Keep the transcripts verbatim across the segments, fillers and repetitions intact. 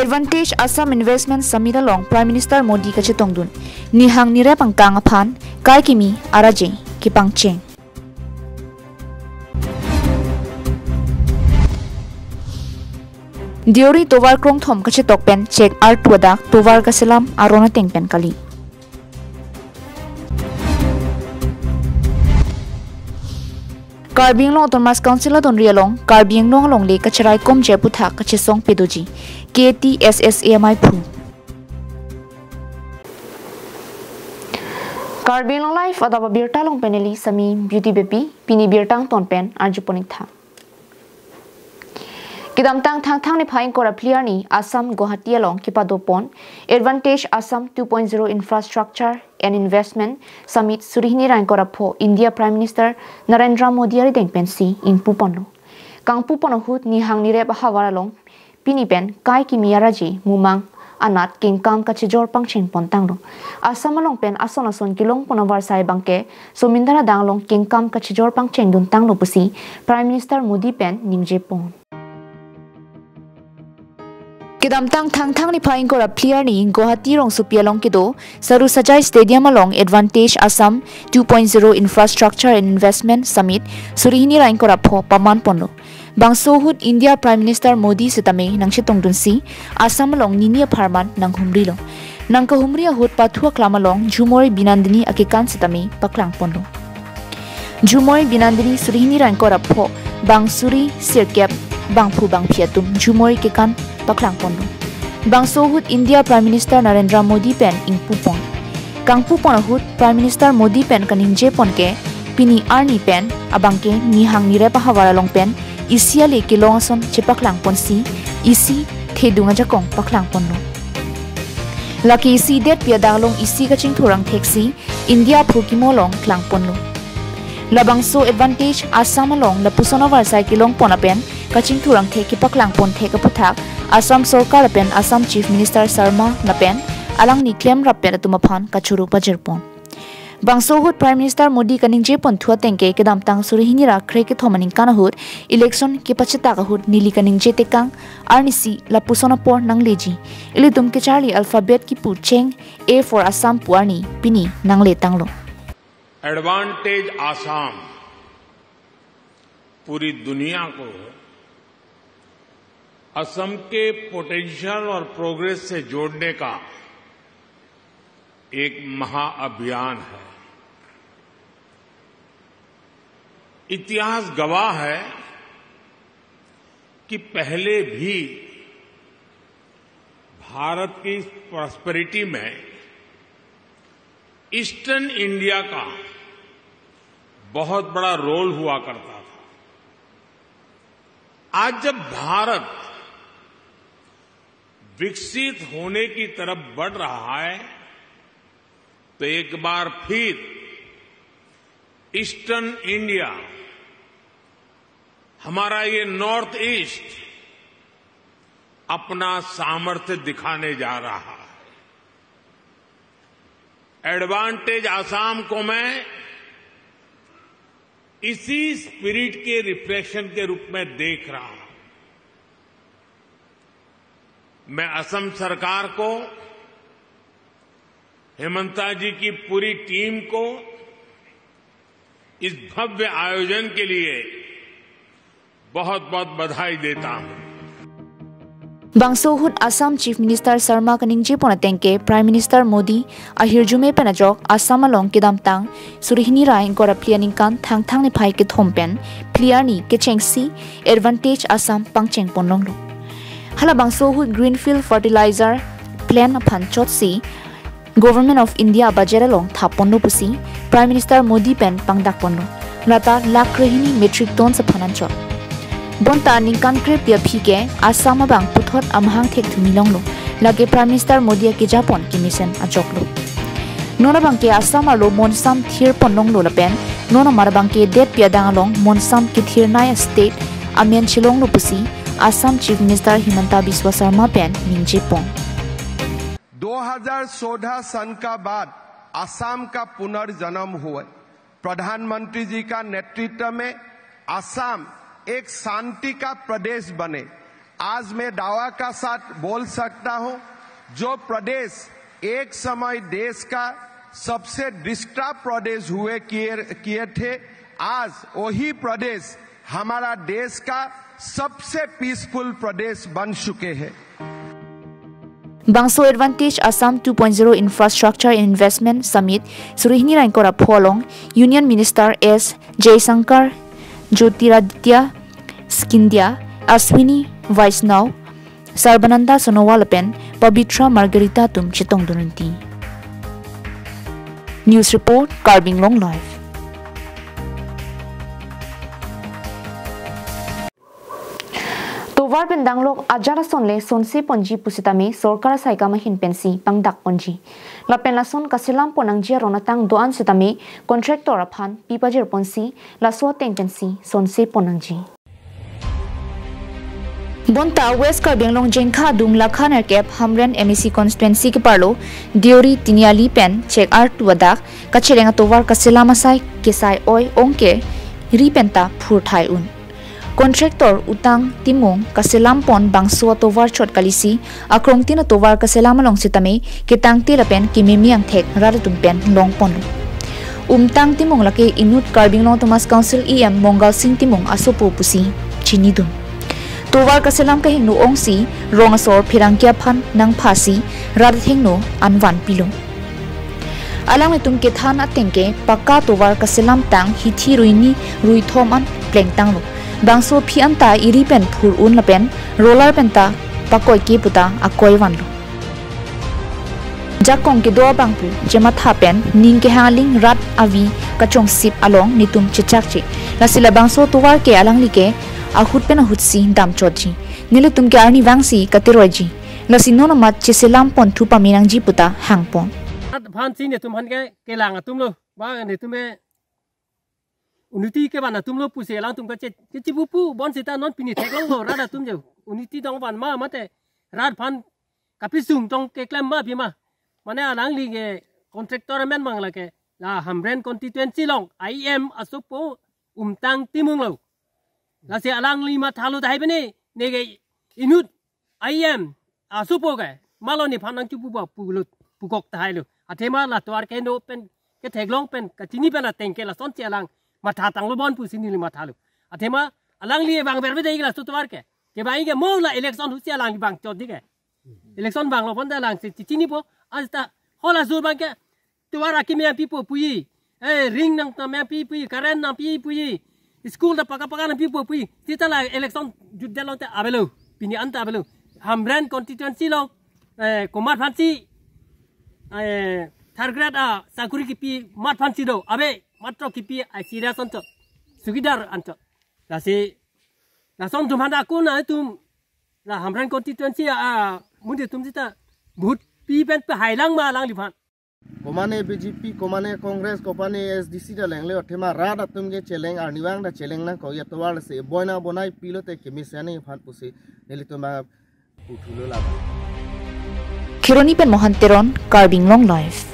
Advantage Assam Investment Summit along Prime Minister Modi kachetongdun. Nihang nirep angkang aphan kai kimi araje kepangcheng. Deori tovar krongthom kachetok pen chek artu adak tovar kaselam aron ateng pen kali. Karbi Anglong Autonomous Council adonri along Karbi Anglong alongle kacherai komji aphuthak kachesong pedoji, K T S S A amei phu. Karbi Anglong Live adap abirta along pen neli Sami Beauty Beypi, pini birta angton pen arjupon-ik tha. Kedamtang Thangthang niphai ingkoi ra phli arni Assam Guwahati along kepadopon Advantage Assam two point zero Infrastructure and Investment Summit suri hini ra ingkoi ra pho India Prime Minister Narendra Modi arideng pensi ingpuponlo. Kangpupon ahut nihang nirep ahavar along pini pen kai kimi araje mumang anat kengkam kachejor pangcheng pontanglo. Assam along pen ason ason kelongpon avarsai abangke somindar adang along kengkam kachejor pangcheng duntanglo pusi Prime Minister Modi pen ningjepon. Kedamtang Thangthang niphai ingkoi ra phli arni Guwahati rongsopi along kedo Sarusajai Stadium along Advantage Assam two point zero Infrastructure and Investment Summit suri hini ra ingkoi ra pho pamanponlo. Bangso ahut India Prime Minister Modi setame nangchetongdunsi Assam along nini apharman nanghumrilo. Nangkahumri ahut pathu aklam along Jhumoi Binandini akekan setame paklangponlo. Jhumoi Binandini suri hini ra ingkoi ra pho bang suri sirkep bangphu bangphi atum Jhumoi kekan paklangponlo. Bangso ahut India Prime Minister Narendra Modi pen ingpupon. Kangpupon ahut Prime Minister Modi pen kaningjepon ke pini arni pen abangke nihang nirep ahavar along pen isi ale kelong ason chepaklangponsi isi thedung ajakong paklangponlo. Lake isi detpi adang along isi kachingthur angtheksi India aphu kimo along klangponlo. Labangso Advantage Assam along lapuson avarsai kelongpon lapen kachingthur angthek kepaklangpon thek aphuthak Assam Sorkar lapen Assam Chief Minister Sarma lapen alangli klemrappet atum aphan kachoro pajirpon. Bangso ahut Prime Minister Modi kaningjeponthu ateng ke kedamtang suri hini ra krekethom aningkan ahut election kepachetak ahut neli kaningje tekang arnisi lapuson apor nangleji. Ilitum kecharli alphabet kipu cheng A for Assam pu arni pini nangletanglo. Advantage Assam पूरी दुनिया को असम के पोटेंशियल और प्रोग्रेस से जोड़ने का एक महाअभियान है। इतिहास गवाह है कि पहले भी भारत की प्रॉस्पेरिटी में ईस्टर्न इंडिया का बहुत बड़ा रोल हुआ करता था। आज जब भारत विकसित होने की तरफ बढ़ रहा है, तो एक बार फिर ईस्टर्न इंडिया, हमारा ये नॉर्थ ईस्ट अपना सामर्थ्य दिखाने जा रहा है। एडवांटेज आसाम को मैं इसी स्पिरिट के रिफ्लेक्शन के रूप में देख रहा हूं। मैं असम सरकार को, हिमंता जी की पूरी टीम को इस भव्य आयोजन के लिए बहुत-बहुत बधाई देता हूं। Bangso ahut Assam Chief Minister Sarma kaningjepon ateng ke Prime Minister Modi ahirjume pen ajok Assam along kedamtang suri hini ra ingkoi ra phli aningkan Thangthang niphai kethom pen phli arni kechengsi Advantage Assam pangchengponlonglo. Halabangso ahut Greenfield Fertilizer Plant aphan chotsi Government of India budget along thapponlo pusi Prime Minister Modi pen pangdakponlo. Lata lakh krehini metric tons aphan anchot. Bonta ningkan krephli aphi ke Assam abang puthot amahang thekthumi longlo. Lake Prime Minister Modi akejapon kemesen ajoklo. Non abangke Assam arlo monsam thirponlonglo lapen non amar abangke detpi adang along monsam kethirnei a-state amen chelonglo pusi Assam Chief Minister Himanta Biswa Sarma pen ningjepon. दो हज़ार चौदह सन का बाद असम का पुनर्जन्म हुआ। प्रधानमंत्री जी का नेतृत्व में असम एक शांति का प्रदेश बने, आज मैं दावा का साथ बोल सकता हूं, जो प्रदेश एक समय देश का सबसे डिस्टर्ब प्रदेश हुए किए, किए थे, आज वही प्रदेश हमारा देश का सबसे पीसफुल प्रदेश बन चुके हैं। Bangso Advantage Assam two point zero Infrastructure Investment Summit suri hini ra ingkoi ra pho along Union Minister S Jaishankar, Jyotiraditya Scindia, Ashwini Vaishnaw, Sarbananda Sonowal lapen Pabitra Margherita atum chetongdun rinti. News report, Karbi Anglong Live. Tovar pen danglok ajat ason le sonse ponji pusitame sorkar asaikam ahin pensi pangdak ponji. Lapen lason kaselam pon nangji aron atang do-an sitame contractor aphan pi pajir ponsi laso ateng pensi sonse pon nangji. Bonta West Karbi Anglong Jengkha adung lakha nerkep Hamren M A C constituency keparlo Deori Tiniali pen chek artu adak kacheleng atovar kaselam asai kesai oi ongke ri penta phurthai un. Contractor Utang Timung kaselam pon bangso atovar chot kalisi akrongtin atovar kaselam along sitame ketangte lapen kememe angthek rat atum pen long ponlo. Umtang Timung lake inut Karbi Anglong Autonomous Council E M Mongal Sing Timung asopo pusi chinidun. Tovar kaselam kehingno ongsi rong asor pherangke aphan nangphasi rat hingno anvan pilo. Alanglitum kethan atengke pakka tovar kaselam tang hithi ruini ruithom an plengtanglo. Bangso aphi anta iri pen phur un lapen roller penta pakoi ke puta akoi vanlo. Jakong kedo abangphu chematha pen ning kehang aling rat avi kachongsip along netum chechakche. Lasi labangso tovar ke alangli ke ahut pen ahutsi damchotji. Nelitum ke arnivangsi kateroiji. Lasi non amat cheselam ponthu pame nangji puta hangpon. Rat aphansi netum aphan ke kelang atumlo. Ba netum ke unity kevan atumlo pusi alangtum kache, kachepupu bonsita non pini theklonglo rat atum je. Unity tong van ma mate rat aphan kapisung tong keklem ma pima. Mane alangli ke contractor amen mang lake la Hamren constituency along E M asopo Umtang Timunglo. Lasi alangli mathalo tahai pene neke inut E M asopo ke malo nephan nangchepupo pulo pukok tahailo. Athema la tovar kehingno pen ketheklong pen kachini pen atengke lasonsi alang matha tanglo bon pusi neli mathalo. Athema alangli vangver bede laso tovar ke. Kevang ke mo la election ahutsi alangli vangchotji ke. Election vanglo pon ta alangsi chinipo. Asta hala sur abangke tovar akimi nangpipo puji. Eh, ring nang ta nangpipo puji, current nangpipo puji. School ta pakka pakka nangpipo puji. Seta la election jutdetlo te avelo. Pini anta avelo. Hamren constituency along, eh, komat aphansi, eh, third grade asakuri kipi mat aphansi do. Ave matro kipi ai serious anchot. Sugidar anchot. Lasi lason atum aphan ako nangtum la Hamren constituency a, a, amonit atum seta vote pi pen pehailang ma alangliphan. Komane B J P, komane Congress, komane A S D C ta lengle, athema rat atum ke cheleng arnivang ta cheleng nangkok, ya tovar si boina bonai pilote kemesen aphan pusi nelitum aphan puthulo laba. Kheroni pen Mohan Teron, Karbi Anglong Live.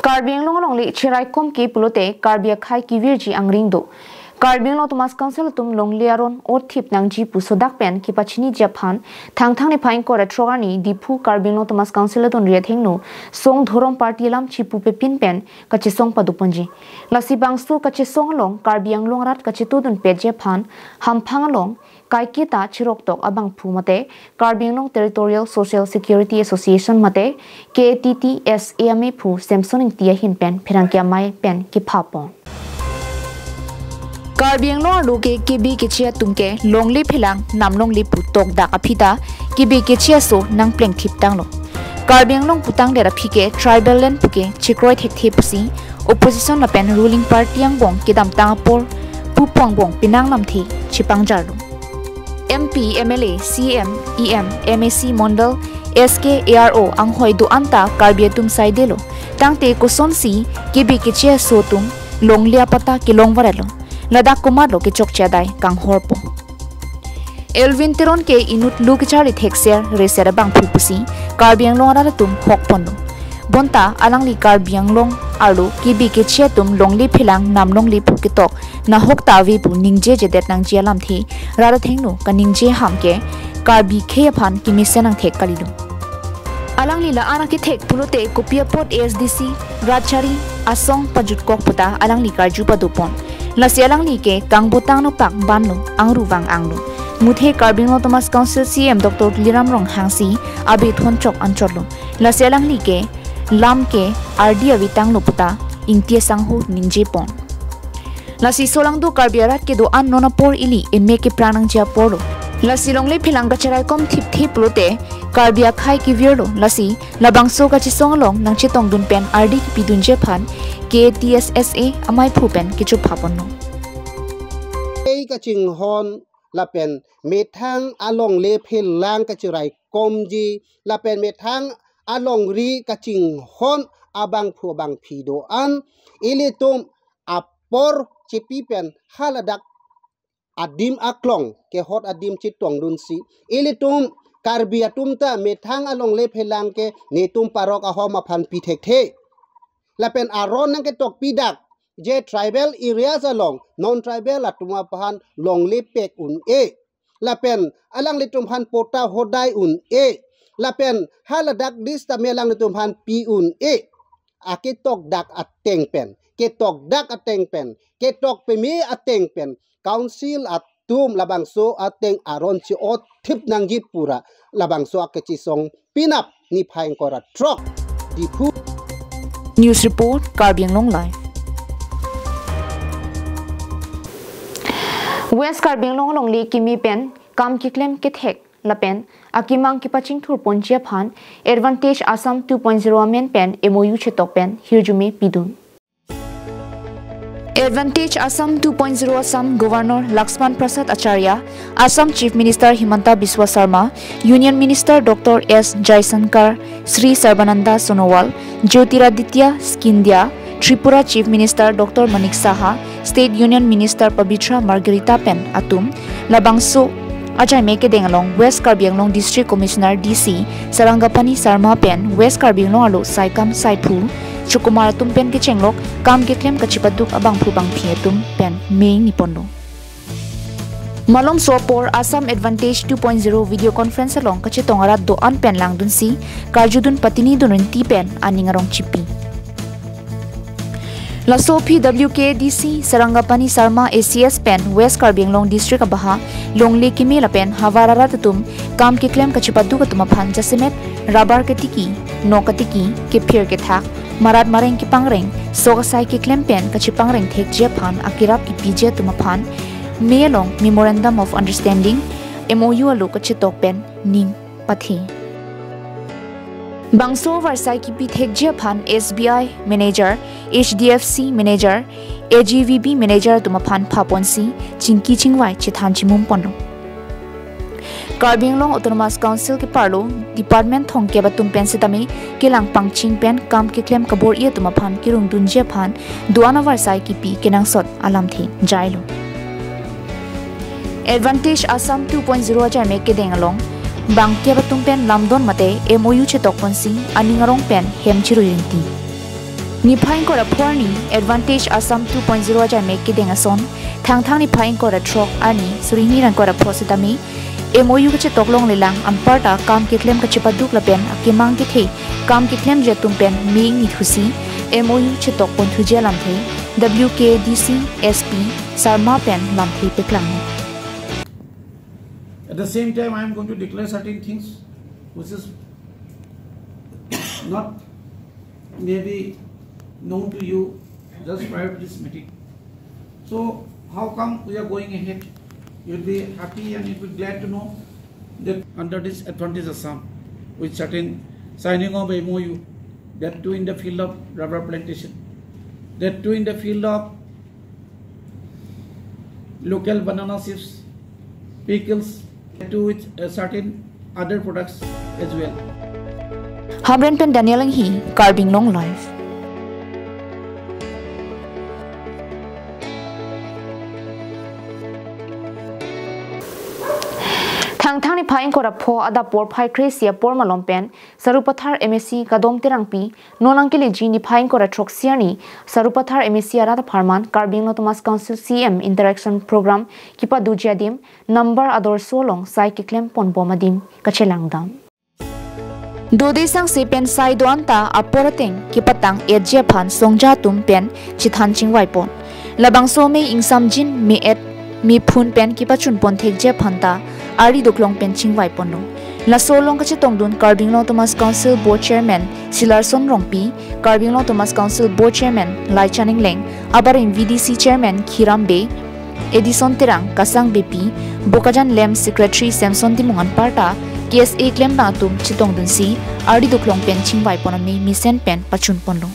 Karbi Anglong alongle chiraikom ke pulote Karbi akhei kevirji angring do. Karbi Anglong Autonomous Council atum longle aron othip nangji pu sodak pen kepachiniji aphan Thangthang niphai ingkoi ra throk arni Diphu Karbi Anglong Autonomous Council adun riat hingno song dhorom party alam chipu pepin pen kachesong padoponji. Lasi bangso kachesong along Karbi Anglong arat kachetodun petji aphan hamphang along kaiketa chiroktok abangphu mate Karbi Anglong Territorial Social Security Association mate K A T T S A amephu Samson Ingti ahin pen pherangke amei pen kephapon. Karbi Anglong arlo ke kebe keche atum ke longle phelang nam longle pu tokdak aphi ta kebe keche aso nangplengthip tanglo. Karbi Anglong putangdet aphi ke tribal land puke chekroi thekthe pusi opposition lapen ruling party angbong kedamtang apor pupu angbong penang lamthe chepangjarlo. M P, M L A, C M, E M, M A C, Mondal, S K, A R O anghoi do-an ta Karbi atum saidelo. Tangte kosonsi kebe keche aso atum longle apatta kelong varelo. Ladak komatlo kechokche adai kanghorpo. Elwin Teron ke inut lu kecharli thekser reser abangphu pusi Karbi Anglong arat atum hokponlo. Bonta alangli Karbi Anglong arlo kebi keche atum longle phelang nam longle pu ketok nahok ta ave pu ningjejedet nangji alamthe rat athengno kaningje ham ke Karbi akhei aphan kemesen angthek kalilo. Alangli la-an akethek pulote kopi apot A S D C, Ratchari, Asong pajutkok puta alangli karju padopon. Lasi alangli ke kangbotang nopak banlo, angru vang anglo. Muthe Karbi Anglong Autonomous Council C E M Doctor Tuliram Ronghang si abe thonchok anchotlo. Lasi alangli ke lam ke ardi avi tanglo puta Ingti asangho ningjepon. Lasi solangdo Karbi arat kedo-an non apor ili eme keprang nangji aporlo. Lasi longle phelang kachiraikom thipthip pulote Karbi akhei kevirlo. Lasi labangso kachesong along nangchetongdun pen ardi kepidunji aphan K A T S S A amaiphu pen kechophapon no. Ei kachinghon lapen methang alongle phelang kachiraikomji lapen methang alongri kachinghon abangphu abangphi do-an ilitum apor chepi pen haladak adim aklong kehot adim chetongdunsi ilitum Karbi atum ta methang alongle phelang ke netum parok ahom aphan pi thekthe. Lapen aron nangketokpi dak je tribal areas along non tribal atum aphan longle pek un-e. Lapen alanglitum aphan patta hodai un-e. Lapen haladak dis tame alanglitum aphan pi un-e. Aketok dak ateng pen, ketok dak ateng pen, ketok peme ateng pen, council atum labangso ateng aron chi-ot thip nangji pura labangso akechesong pinap niphai ingkoi ra throk Diphu. News report, Karbi Anglong Live. West Karbi Anglong alongle keme pen kam keklem kethek lapen akemang kepachingthurponji aphan Advantage Assam two point zero amen pen M O U chetok pen hirjume pidun. Advantage Assam two point zero Assam Governor Laxman Prasad Acharya, Assam Chief Minister Himanta Biswa Sarma, Union Minister Doctor S Jaishankar, Sri Sarbananda Sonowal, Jyotiraditya Scindia, Tripura Chief Minister Doctor Manik Saha, State Union Minister Pabitra Margherita pen atum labangso achaime kedeng along West Karbi Anglong District Commissioner D C Sarangapani Sarma pen West Karbi Anglong arlo saikam saiphu chokomar atum pen kechenglok kam keklem kachepaduk abangphu bangphi atum pen me ingniponlo. Malomso apor Assam Advantage two point zero video conference along kachetong arat do-an pen langdunsi karjudun patinidun rinti pen aning arong chipi. Laso aphi W K D C Sarangapani Sarma A C S pen West Karbi Anglong District abaha longle keme lapen havar arat atum kam keklem kachepaduk atum aphan jasemet rubber ketiki, nok ketiki, kephir kethak, marat mareng kepangreng, sok asai keklem pen kachepangreng thekji aphan akerap kepiji atum aphan me along Memorandum of Understanding, M O U alo kachetok pen ning pathe. Bangso varsai kepi thekji aphan S B I manager, H D F C manager, A G V B manager atum aphan phaponsi chingki chingvai chethan chimumponlo. Karbi Anglong Autonomous Council keparlo department thomkep atum pen setame kelang pangcheng pen kam keklem kabor-i atum aphan kerungdunji aphan do-an avarsai kepi kenangsot alamthe jailo. Advantage Assam two point zero achaime kedeng along bangkep atum pen lamdon mate M O U chetokponsi aning arong pen hem chirui rinti. Niphai ingkoi ra pho arni Advantage Assam two point zero achaime kedeng ason Thangthang niphai ingkoi ra throk arni suri hini ra ingkoi ra pho setame M O U kachetok longlelang anparta kam keklem kachepaduk lapen akemang kethe kam keklemji atum pen me ingnithusi M O U chetokponthuji alamthe W K D C S P Sarma pen lamthe paklang. At the same time, I am going to declare certain things which is not maybe known to you just prior to this meeting. So how come we are going ahead? You'll be happy and you'll be glad to know that under this Advantage Assam, with certain signing of M O U, that too in the field of rubber plantation, that too in the field of local banana chips, pickles, to which, uh, certain other products as well. Hamren pen Daniel Enghi, Karbi Anglong Live. Angthang niphai ingkoi ra pho adap porphai kre-isi apor malom pen Sarupathar M A C Kadom Terangpi non nangkeleji niphai ingkoi ra throksi arni Sarupathar M A C arat apharman Karbi Anglong Autonomous Council C M Interaction Program kepadoji adim Nambar Adorso along sai keklem ponbom adim kachelangdam. Dode sangse pen sai do-an ta apor ateng kepatang-etji aphan songja atum pen chethan chingvai pon. Labangso amei ingsamjin me-et mephun pen kepachun pon thekji aphan ta ari doklong pen chingvai ponlo. Laso along kachetongdun Karbi Anglong Autonomous Council Board Chairman Silarson Rongpi, Karbi Anglong Autonomous Council Board Chairman Laichan Engleng, abarim V D C Chairman Khiram Bey, Edison Terang, Kasang Beypi, Bokajan Lem Secretary Samson Timung anparta K S A klembang atum chetongdunsi ari doklong pen chingvai pon amei mesen pen pachun ponlo.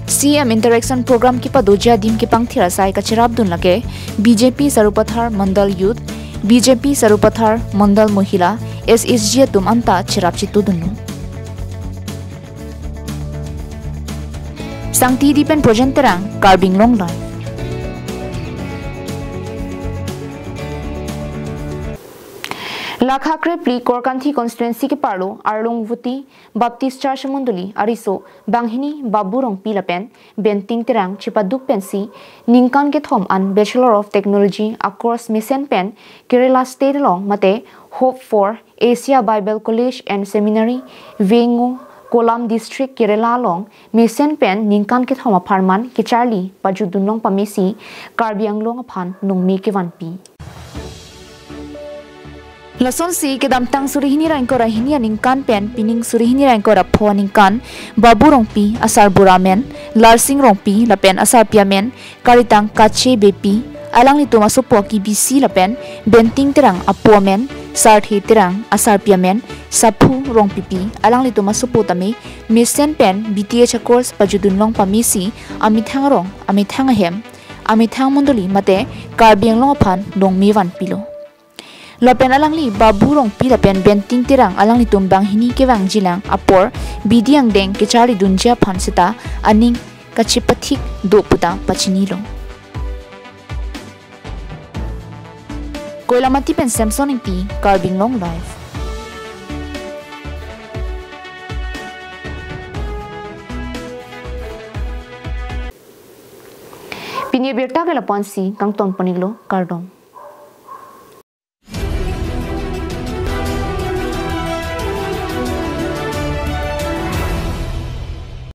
C M Interaction Program kepadoji adim kepangthir asai kacherapdun lake B J P Sarupathar Mandal Youth, B J P Sarupathar Mandal Mohila, S H G atum anta cherap chetudunlo. Sangti di pen Projen Terang, Karbi Anglong Live. Lakha krephli Korkanthi constituency keparlo Arlong Vuti Baptist Church Mondoli ariso banghini Babu Rongpi lapen Benting Terang chepaduk pensi ningkan kethom an Bachelor of Technology a-course mesen pen Kerala State along mate Hope for Asia Bible College and Seminary, Vengu, Kollam District, Kerala along mesen pen ningkan kethom apharman kecharli pajutdunlong pamesi Karbi Anglong aphan nongme kevanpi. Lasonsi kedamtang suri hini ra ingkoi ra hini aningkan pen pining suri hini ra ingkoi ra pho aningkan Babu Rongpi asarbura amen, Larsing Rongpi lapen asarpi amen, Karitang Kache Beypi, alanglitum asopo akibisi lapen Benting Terang apo amen, Sarthe Terang asarpi amen, Saphu Rongpipi, alanglitum asopo tame mesen pen B T H a-course pajutdunlong pamesi amethang arong, amethang ahem, amethang mondoli mate Karbi Anglong aphan nongme vanpilo. Lapen alangli Babu Rongpi lapen Benting Terang alanglitum banghini kevangjilang apor bidi angdeng kecharlidunji aphan seta aning kachepathik do puta pachinilo. Koilamati pen Samson Ingti, Karbi Anglong Live. Pini abirta ke lapu-ansi kangton pon-iklo, kardom.